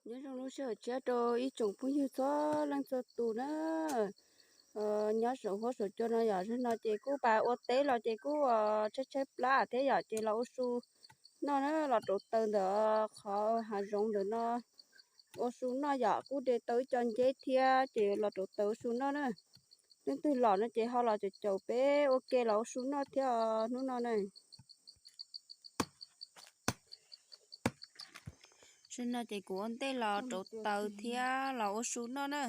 Nyob zoo lub sij hawm tshiab rau ib tsoom phooj ywg txhua leej txhua tus na. Nyob saum huab saum cua no yom, zaum no ces kuj pab ua teb los ces kuj tshaib tshaib plab thiab yom, ces los ua su noj na, los rauv taws ntawm qhov hav zoov ntawm no ua su noj yom, kuj de tau ib co nceb thiab ces los rauv taws ua su noj na. Leej twg los no ces ho los caum caum peb ua ke los ua su noj thiab hnub no na. Zaum no ces kuv ua ntej los rauv taws thiab los ua su noj na.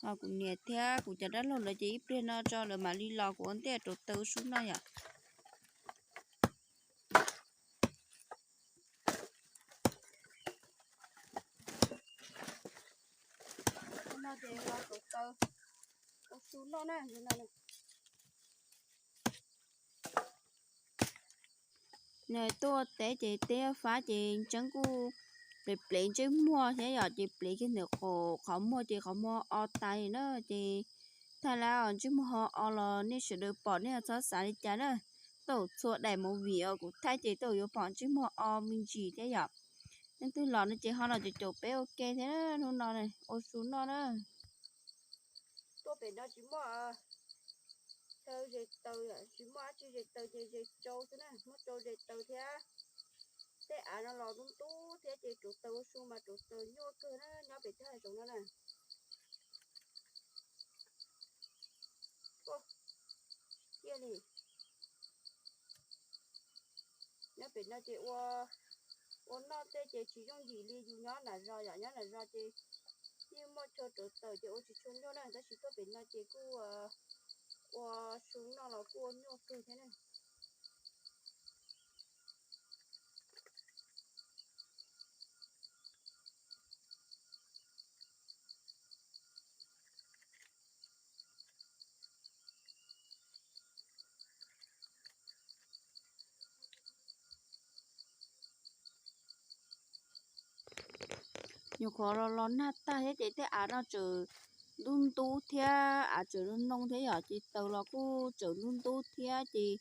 Ho kuv niam thiab kuv cov dab laug lawv ces ib pliag no tso lawv mam li los, kuv ua ntej rauv taws ua su noj yom. Zaum no ces los rauv taws ua su noj na. Tuaj teb ces teb fab ces tseeb kuj plev plev ntsej muag thiab yom, ces plev kiag ntawm qhov muag ces qhov muag o tas li na. Ces thaij lawm ntsej muag ho o los nej sawv daws pom nej txhob xav li cas na. Tau txhua daim movie uas kuv thaij ces tau yuav pom ntsej muag o me ntsis thiab yom. Leej twg los no ces ho los caum caum peb ua ke thiab hnub no ua su noj na. Tuaj pem no tsis muaj chaw ze taws, tsis muaj dab tsi ze taws ces ze tsau xwb na, muab tsau ze taws thiab. Tej av no los ntub ntub thiab ces rauv taws ua su mas rauv taws nyuaj kawg na, nyob pem tej hav zoov no na. Cia li. Nyob pem no ces ua, ua noj tej ces tsis yooj yim li yus nyob nram zos yom, nyob nram zos ces yeej muaj chaw rauv taws ces ua tsis tshua nyuaj na, tab sis tuaj pem no ces kuj ua su noj los kuj ua nyuaj kawg thiab na. Nyuam qhuav los los nag tag thiab ces tej av no tseem ntub ntub thiab av tseem noo noo thiab yom, ces taws los kuj tseem ntub ntub thiab ces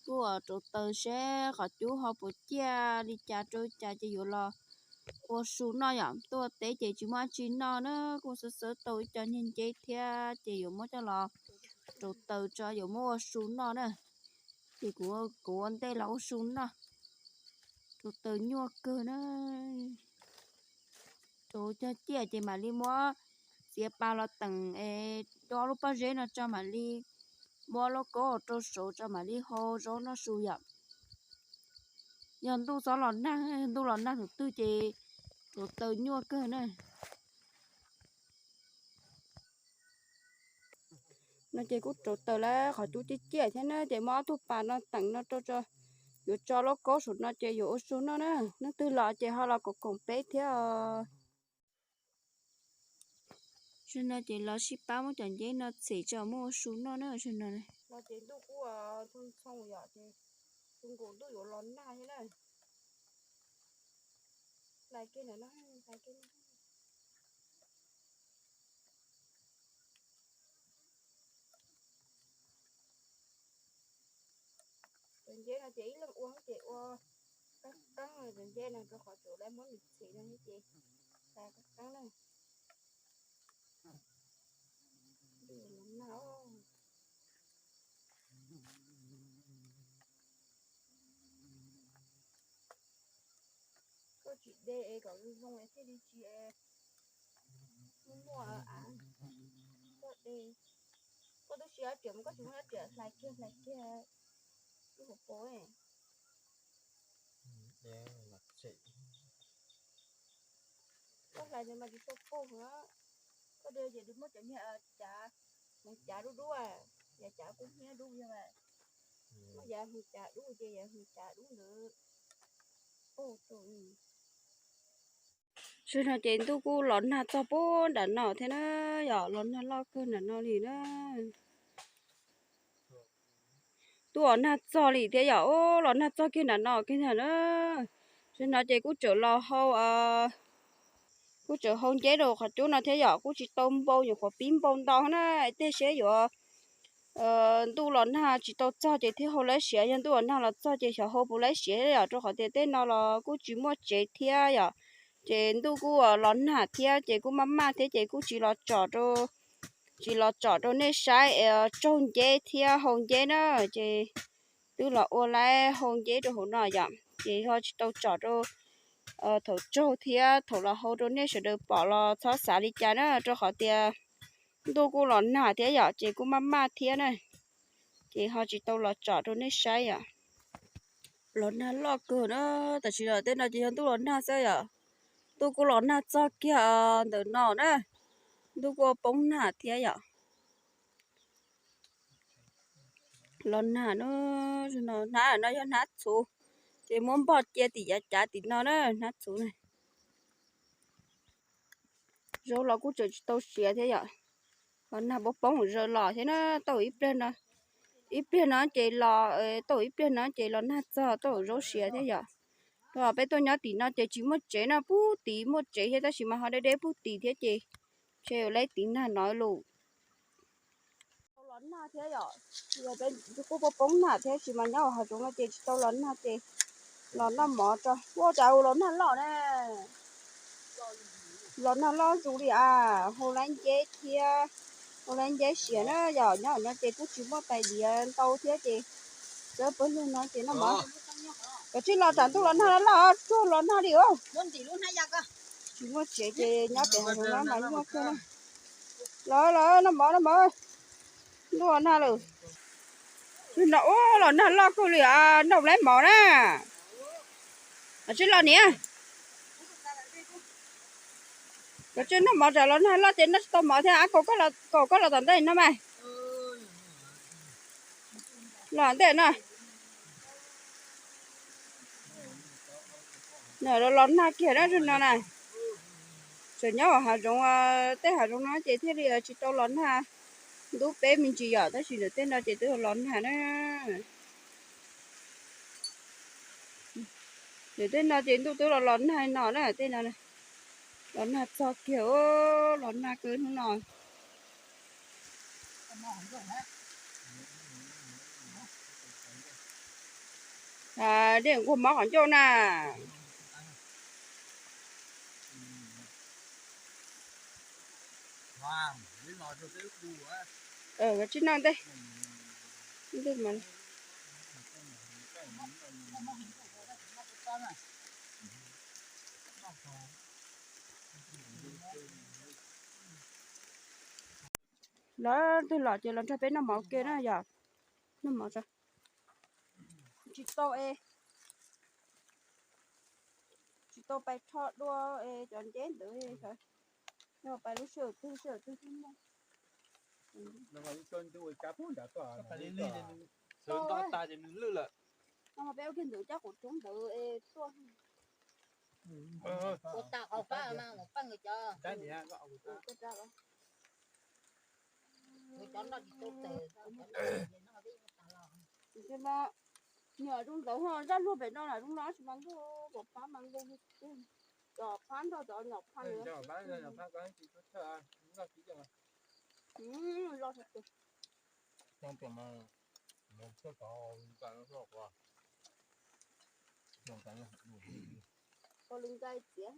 kuj rauv taws seb qhov cub ho puas ciaj li cas rau cas ces yuav los ua su noj yom. Tuaj teb ces tsis muaj dab tsi noj na, kuj xawb xawb tau ib co niag nceb thiab ces yuav muab coj los rauv taws tso yuav muab ua su noj na. Ces kuv, kuv ua ntej los ua su noj, rauv taws nyuaj kawg na. Rauv cog ciaj ces mam li muab txiav pas los teem es do lub pob zeb no tso mam li muab lauj kaub rau saud tso mam li hau zaub noj su yom. Yog ntuj txhob los nag, ntuj los nag tus twg ces rauv taws nyuaj kawg na. No ces kuj rauv taws lawm, qhov cub ciaj ciaj thiab na, ces muab ob tug pas no teem no rau tso, yuav tso lauj kaub saum no ces yuav ua su noj na. Leej twg los ces ho los koom koom peb thiab os. Zaum no ces los sib pab muab cov nceb no txhem tso muab ua su noj na. Zaum no ces ntuj kuj txhooj txhooj yom, ces nkaus ntuj yuav los nag thiab na. Hlais kiag ntawm no, hlais kiag. Cov nceb no ces ib leeg ua ces ua qeeb qeeb, cov nceb no rau qhov tsuav lawv muab nws txhem no thiab ces hlais qeeb qeeb na. Koj tsis de es kom zoo zoo es thiaj li tsis muaj muaj av. Koj de, koj twb siv dab riam mas koj tsis muaj dab riam hlais kiag hlais kiag lub hauv paus. Koj hlais ntawd mas tsis tau paug na. Koj de ces muab cov niag cav, hmoov cav dub dub, yav cav kub hnyiab dub yog, muab yav hmoov cav dub ces yav hmoov cav dub ntawd paug rau. Zaum no ces ntuj kuj los nag txog puag nram no thiab na, yom, los nag loj kawg nram no li na. Ntuj los nag txog li thiab yom, los nag txog kiag nram no kiag ntag na. Zaum no ces kuj tseem los hau, kuj tseem hau nceb rau qhov cub no thiab yom, kuj tsis tau npau, nyuam qhuav pib npau ntau na, tej seb yuav ntuj los nag tsis tau txog ces thiaj hau lab siav, yog ntuj los nag los txog ces xyov hau puas lab siav yom, rau qhov tias tej no los kuj tsis muaj tsev thiab yom, Ces ntuj kuj los nag thiab ces kuj maj maj thiab ces kuj tsis los tsom rau, tsis los tsom rau nej saib es tsaug nceb thiab hau nceb na. Ces twb los ua laib hau nceb rau hauv no yom, ces ho tsis tau tsom rau thaum tsaug thiab thaum los hau rau nej sawv daws pom los txhob xav li cas na, rau qhov tias ntuj kuj los nag thiab yom, ces kuj maj maj thiab na, ces ho tsis tau los tsom rau nej saib yom. Los nag loj kawg na, tam sim no tej no ces yog ntuj los nag xwb yom. Ntuj kuj los nag txog kiag ntawm no na, ntuj kuj poob nag thiab yom. Los nag na, hnab no yog hnab txhuv, ces muab npog cia tim yav cav tim no na, hnab txhuv na. Zaub los kuj tseem tsis tau siav thiab yom. Los nag poob poob zaws los thiab na, tau ib pliag no, ib pliag no ces los, tau ib pliag no ces los nag txog tau zaub siav thiab yom. Rau peb tuaj nyob tim no ces tsis muaj tsev no, pub tid muaj tsev thiab tab sis mas ho deb deb pub tid thiab ces ntshe yuav laib tiv nag no lus. Tau los nag thiab yom, kuj poob poob nag thiab sis mas nyob hav zoov no ces tsis tau los nag ces los noj mov tso. Ua cas los nag loj na, los nag loj zus li as, hau laib nceb thiab, hau laib nceb siav na yom. Nyob no ces twb tsis muaj tais diav ntau thiab ces txawb pawg lug no ces noj mov. Koj tsis los tsam ntuj los nag loj, tsuag los nag li os. Tsis muaj tsev ces nyob pem hav zoov no mas nyuaj kawg na. Los los noj mov noj mov, ntuj los nag lawm. Tsis no ua los nag loj kawg li os, noj laib mov na. Koj tsis los niam, koj tsis noj mov tsam los nag loj ces noj tsis tau mov thiab, kaum koj los tom ntej no mas. Los ntej no. Los nag kiag na no na. Tseem nyob hav zoov, tej hav zoov no ces thiaj li tsis tau los nag ntub peb me ntsis yom, tab sis ntawm tej no ces twb los nag na. Ntawm tej no ces ntuj twb los los nag no na, tej no los nag txog kiag, los nag kawg hnub no. Dej nquag mob qhov ncauj na. Tsis noj ntej. Lawv twb los ces los nrog peb noj mov ke na yom. Noj mov tso. Tsis tau es, tsis tau pais rho dua es cov nceb ntawd, pais lub sij hawm twg sij hawm twg twb muaj. Sawv ntau tas ces nws lwj lawm. Peb ua kiag ntawd coj quav roob ntawd es tuaj. Nws zoo ntawd ho zaj luag pem no lam zoo no tsis mas ntuj pom phab mas ntuj, cov phab nrog cov nyom phab. Ua li nkai txiav.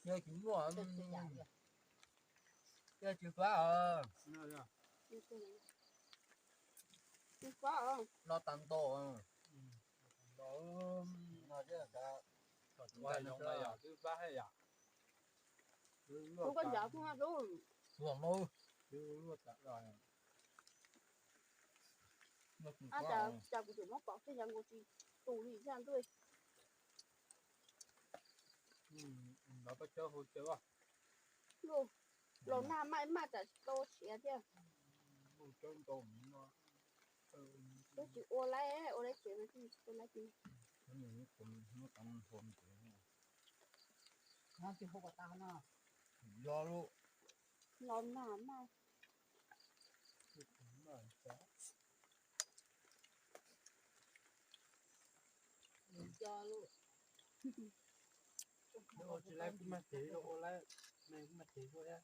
Yog tsis muaj, yog tsis fab os. Tsis fab os. Los tag nto. Kuv koj ncav kuv no lub. Ab, cas kuv tseem muab pom tej yam nkaus tsis tus li xyaj ntuj. Los nag maj maj tsam tsis tau siav thiab. Twb tsis ua laib, ua laib tsev mas tsis tau laib tsev. Los nag maj. Ua tsis laib kuj mag tes, ua laib me kuj mag tes thiab.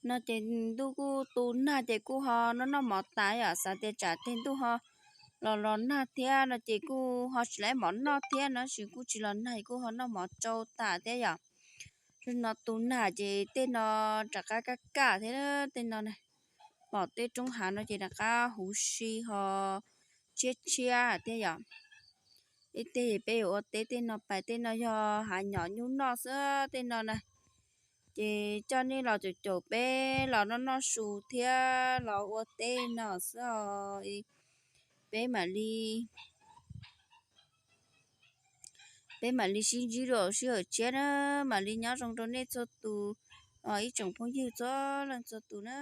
No ces ntuj kuj tu nag ces kuj ho noj noj mov tas yom, xav tias tsam tej ntuj ho los los nag thiab no ces kuj ho tsis lab mov noj thiab no, tab sis kuj tsis los nag kuj ho noj mov tsau tas thiab yom. Tam no tu nag ces tej no rov qab kaj kaj thiab tej no. Pom tej roob hav no ces rov qab huv si ho tshiab tshiab thiab yom. Ib teg peb yuav ua teb tej no pais, tej no yog hav nyom nyuj noj xwb tej no na. Ces coj nej los caum caum peb los noj noj su thiab los ua teb no xwb os. Peb mam li, peb mam li sib ntsib dua sij hawm tshiab na, mam li nyob zoo rau nej txhua tus, ib tsoom phooj ywg txhua leej txhua tus na.